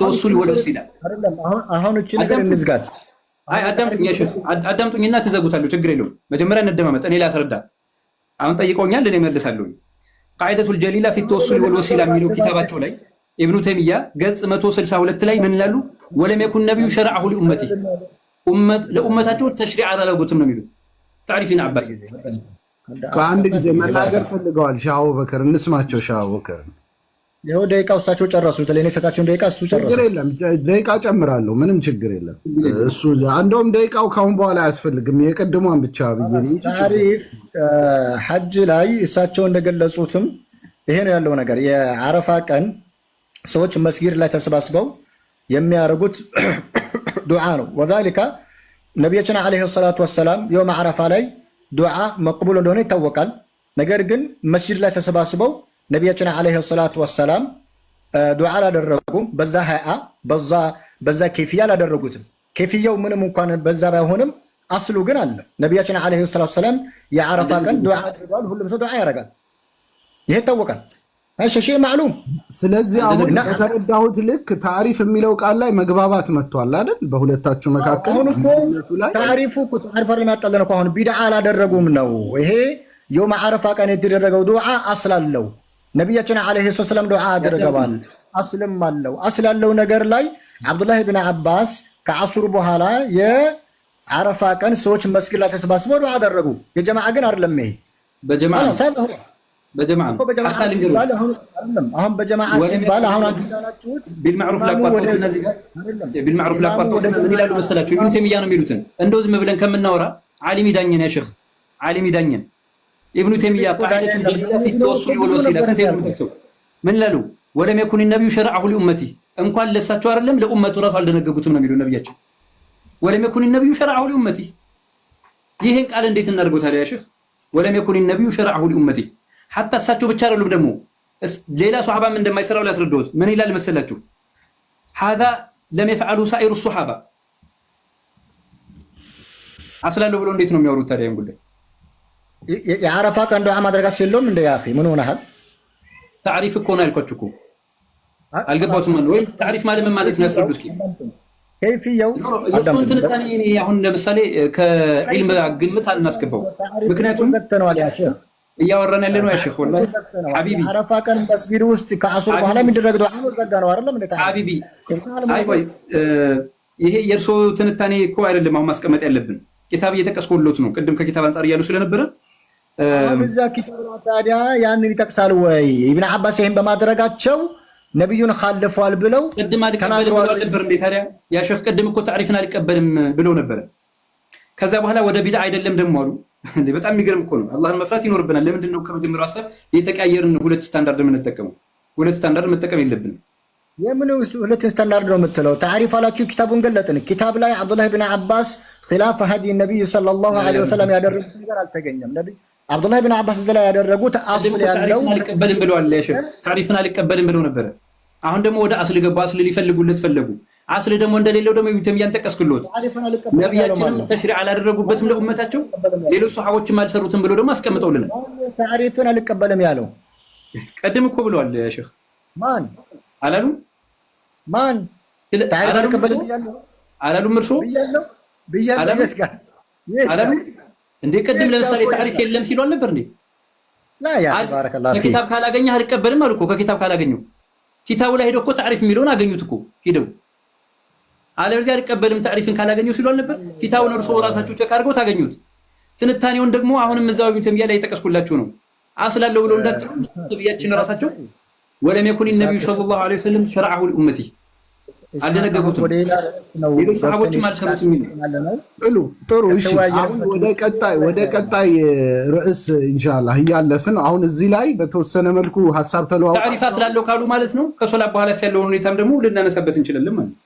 التوسل والوسيلة። አይደለም። አሁን እቺ ነገር እንዝጋት። አይ አዳምጡኝ፣ ያ ሼህ አዳምጡኝና ትዘጉታለሁ። ችግር የለውም። መጀመሪያ እንደማመጥ፣ እኔ ላስረዳ። አሁን ጠይቀውኛል፣ እኔ እመልሳለሁኝ። القاعدة الجليلة في التوسل والوسيلة የሚለው ኪታባቸው ላይ ኢብኑ ተይሚያ ገጽ 162 ላይ ምን ይላሉ? ولم يكن النبي شرعه لأمته፣ ለኡመታቸው ተሽሪዕ አላደረጉትም ነው የሚሉት። ታሪፍ ኢብን አባስ። ከአንድ ጊዜ መናገር ፈልገዋል። ሻህ አቡበከር፣ እንስማቸው። ሻህ አቡበከር። ይኸው ደቂቃው እሳቸው ጨረሱ። ለእኔ የሰጣቸውን ደቂቃ እሱ ጨረሱ። ችግር የለም፣ ደቂቃ ጨምራለሁ። ምንም ችግር የለም። እሱ እንደውም ደቂቃው ካሁን በኋላ አያስፈልግም። የቅድሟን ብቻ ብዬ ነው እንጂ። ታሪፍ ሐጅ ላይ እሳቸው እንደገለጹትም ይሄ ነው ያለው ነገር። የአረፋ ቀን ሰዎች መስጊድ ላይ ተሰባስበው የሚያደርጉት ዱዓ ነው። وذلك ነቢያችን عليه الصلاة والسلام يوم عرفة ላይ ዱዓ መቅቡል እንደሆነ ይታወቃል። ነገር ግን መስጊድ ላይ ተሰባስበው ነቢያችን عليه الصلاة والسلام ዱዓ አላደረጉም። በዛ هيئة በዛ ኬፍያ አላደረጉትም። ኬፍያው ምንም እንኳን በዛ ባይሆንም አስሉ ግን አለ። ነቢያችን عليه الصلاة والسلام የዓረፋ ቀን ዱዓ አድርገዋል። ሁሉም ሰው ዱዓ ያደርጋል። ይሄ ይታወቃል። እሺ شيء معلوم። ስለዚህ አሁን በተረዳሁት ልክ ታሪፍ የሚለው ቃል ላይ መግባባት መጥቷል አይደል? በሁለታችሁ መካከል። አሁን እኮ ታሪፉ እኮ ታሪፍ አይደለም ያጣለን እኮ፣ አሁን ቢድዓ አላደረጉም ነው። ይሄ يوم عرفة ቀን የተደረገው ዱዓ አስል አለው። ነቢያችን عليه الصلاة والسلام ዱዓ አድርገዋል። አስልም አለው። አስል ያለው ነገር ላይ አብዱላህ ብን አባስ ከዐሱር በኋላ የዓረፋ ቀን ሰዎች መስጊድ ላይ ተሰባስበው ዱዓ አደረጉ። የጀማዓ ግን አይደለም ይሄ። በጀማዓ በጀማዓ። አሁን በጀማዓ ሲባል አሁን አንተ እንዳላችሁት ቢልማዕሩፍ ላቋርጠው፣ እነዚህ ጋር ቢልማዕሩፍ ላቋርጠው። ምን ይላሉ መሰላችሁ? ኢብኑ ተይሚያ ነው የሚሉትን። እንደው ዝም ብለን ከምናወራ ዓሊም ይዳኘን፣ ያ ሼኽ ዓሊም ይዳኘን። ኢብኑ ተይሚያ القاعدة الجليلة في التوسل والوسيلة ስንት ነው? ምን ይላሉ? ولم يكن النبي شرعه لأمته፣ እንኳን ለሳቸው አይደለም ለኡመቱ ራሱ አልደነገጉትም ነው የሚሉ ነብያቸው። ولم يكن النبي شرعه لأمته። ይህን ቃል እንዴት እናድርገው ታዲያ ያ ሼኽ? ولم يكن النبي شرعه لأمته። حتى እሳቸው ብቻ አይደሉም ደግሞ ሌላ ሶሐባም እንደማይሰራው ሊያስረዳሁት ምን ይላል መሰላችሁ? هذا لم يفعله سائر الصحابة። አስላለሁ ብሎ እንዴት ነው የሚያወሩት ታዲያ ይህን ጉዳይ? የዓረፋ ቀን ዱዓ ማድረግ የለውም እንደ يا أخي ምን ሆነሃል? ታሪፍ እኮ ነው ያልኳችሁ እኮ፣ አልገባሁትም። ወይ ታሪፍ ማለት ምን ማለት ነው? ያስረዱ እስኪ። ከይፍየው የእሱን ትንታኔ እኔ አሁን ለምሳሌ ከዒልም ግምት አልናስገባው፣ ምክንያቱም ዘግተነዋል ያ ሼኽ። እያወራን ያለ ነው ያ ሼኽ والله حبيبي። አረፋ ቀን መስጊድ ውስጥ ከዐሱር በኋላ የሚደረግ ዱዓ ነው። ዘጋ ነው አይደለም እንዴ? حبيبي፣ አይ ቆይ፣ ይሄ የእርሶ ትንታኔ እኮ አይደለም አሁን ማስቀመጥ ያለብን። ኪታብ እየጠቀስኩሎት ነው። ቅድም ከኪታብ አንጻር እያሉ ስለነበረ። አሁን እዛ ኪታብ ታዲያ ያንን ይጠቅሳል ወይ? ኢብን አባስ ይህን በማድረጋቸው ነቢዩን ካለፈዋል ብለው ቅድም አልቀበልም ብለው ነበር እንዴ ታዲያ ያ ሼኽ? ቅድም እኮ ታሪፍን አልቀበልም ብለው ነበረ። ከዛ በኋላ ወደ ቢድዓ አይደለም ደግሞ አሉ። እንዴ በጣም የሚገርም እኮ ነው። አላህን መፍራት ይኖርብናል። ለምንድን ነው ከመጀመሪያው ሀሳብ የተቀያየርን ሁለት ስታንዳርድ የምንጠቀመው? ሁለት ስታንዳርድ መጠቀም የለብንም። የምን ሁለት ስታንዳርድ ነው የምትለው? ታሪፍ አላችሁ፣ ኪታቡን ገለጥን። ኪታብ ላይ አብዱላህ ብን አባስ خلاف هدي النبي صلى الله عليه وسلم ያደረጉት ነገር አልተገኘም። ነቢ አብዱላህ ብን አባስ እዚህ ላይ ያደረጉት አስል ያለው አልቀበልም ብለዋል። ያ ሼኽ ታሪፍን አልቀበልም ብለው ነበረ። አሁን ደግሞ ወደ አስል ገቡ። አስል ሊፈልጉለት ፈለጉ። አስል ደግሞ እንደሌለው ደግሞ ኢብኑ ተይሚያን ጠቀስክሎት። ነቢያችንም ተሽሪዕ አላደረጉበትም ለኡመታቸው፣ ሌሎች ሰሃቦችም አልሰሩትም ብሎ ደግሞ አስቀምጠውልናል። ታሪፍን አልቀበልም ያለው ቀድም እኮ ብለዋል ያ ሼኽ። ማን? አላሉ? ማን ታሪፍ አልቀበልም ብያለሁ? አላሉም? እርሶ ብያለሁ ብያለሁ። የት ጋር? አላሉ እንዴ? ቅድም ለምሳሌ ታሪፍ የለም ሲሉ አልነበር እንዴ? لا يا بارك الله فيك። ከኪታብ ካላገኘህ አልቀበልም አሉ እኮ። ከኪታብ ካላገኘሁ፣ ኪታቡ ላይ ሄደው እኮ ታሪፍ የሚለውን አገኙት እኮ ሄደው። አለበለዚያ አልቀበልም ታሪፍን ካላገኘሁ ሲሉ አልነበር? ኪታቡን እርስዎ ራሳችሁ check አድርገው ታገኙት። ትንታኔውን ደግሞ አሁንም እዛው ኢብኑ ተይሚያ ላይ የጠቀስኩላችሁ ነው። አስላለሁ ብለው እንዳትሉ ነብያችን ራሳቸው ولم يكن النبي صلى الله عليه وسلم شرعه لأمته አልደነገጉትም። ሌሎች ሰሃቦችም አልሰሩትም የሚል ነው። ጥሩ ጥሩ። እሺ አሁን ወደ ቀጣይ ርዕስ ኢንሻአላህ እያለፍን አሁን እዚህ ላይ በተወሰነ መልኩ ሀሳብ ተለዋውጣ ታሪፍ ስላለው ካሉ ማለት ነው። ከሶላት በኋላ ያለውን ሁኔታም ደግሞ ልናነሳበት እንችላለን ማለት ነው።